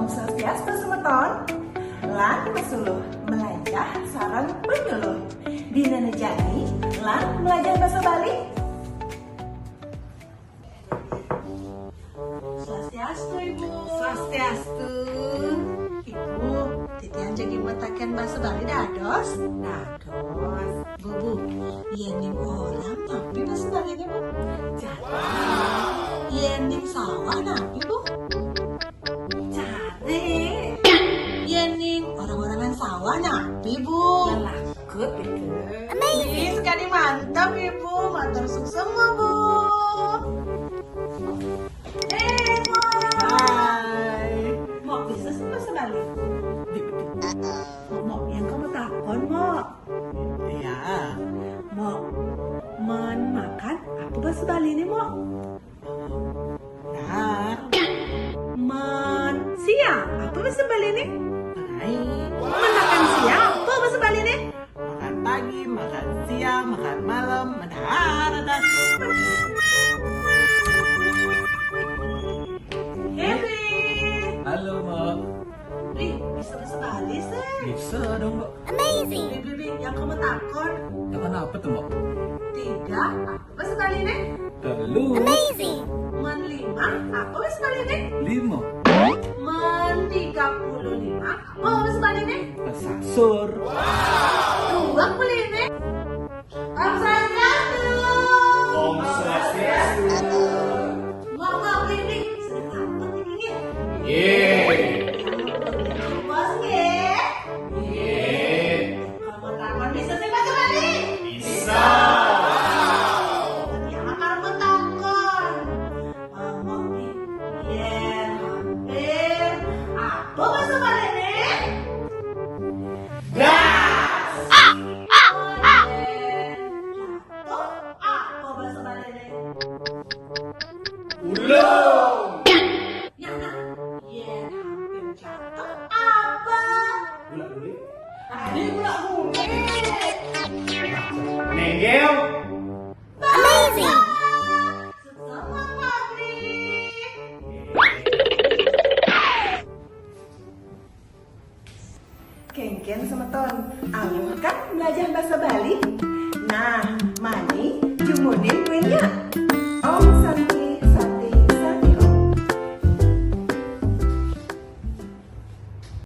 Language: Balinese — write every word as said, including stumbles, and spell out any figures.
Swastiastu semeton, lan masuluh melajah sareng penyuluh. Dinten jani lan melajah basa Bali. Swastiastu, Ibu. Swastiastu. Ibu, titiang jagi mataken basa Bali dados? Dados. Bu, Bu, yéning orang napi basa Baliné, Bu? Jatah. Yéning sawah napi, Bu? Cari. Yéning orang-orangan sawah napi, Bu? Lelakut, Bu. Amazing. Ih, sekali mantap, Ibu. Matur suksma, Bu. Eh, Mok. Hai. Mok, bisa sih basa Bali? Mok, Mok, yang kamu takon, Mok. Iya. Mok, men makan, apa basa Baliné, Mok? Nah. Men siang, apa basa Baliné? Menai. Men makan siang, apa basa Baliné? Makan pagi, makan siang, makan malam, mendarat. Hei, Ri. Halo, Mok. Ri, bisa basa Bali sih? Bisa dong, Mok. Amazing. Ri, Ri, Ri, yang kamu takon. Takon apa tuh, Mok? Tiga, apa basa Baliné? Telu. Amazing. Men lima, apa basa Baliné? Lima. Men tiga puluh lima, apa basa Baliné? Sasur. Dua puluh lima. Om Swastiastu. Om Swastiastu. Mama, Bibi, sedang apa nih? Ye. Bos, ye. Ye. Kalau mau takon bisa sih basa Bali? Bisa. Tapi apa kalau mau takon? Mama, Bibi, ye, hampir. Apa basa Baliné? Gas. Tuh, apa basa Baliné? Ulung. Nah, nah. Yén hampir jatuh apa? Bulak-bulik. Tadi bulak-bulik. Nénggél. Amazing. Sukses, Pak Febri. Kénkén semeton, aluh kan melajah basa Bali? Nah, mani jumunin kuenya. Om Santi.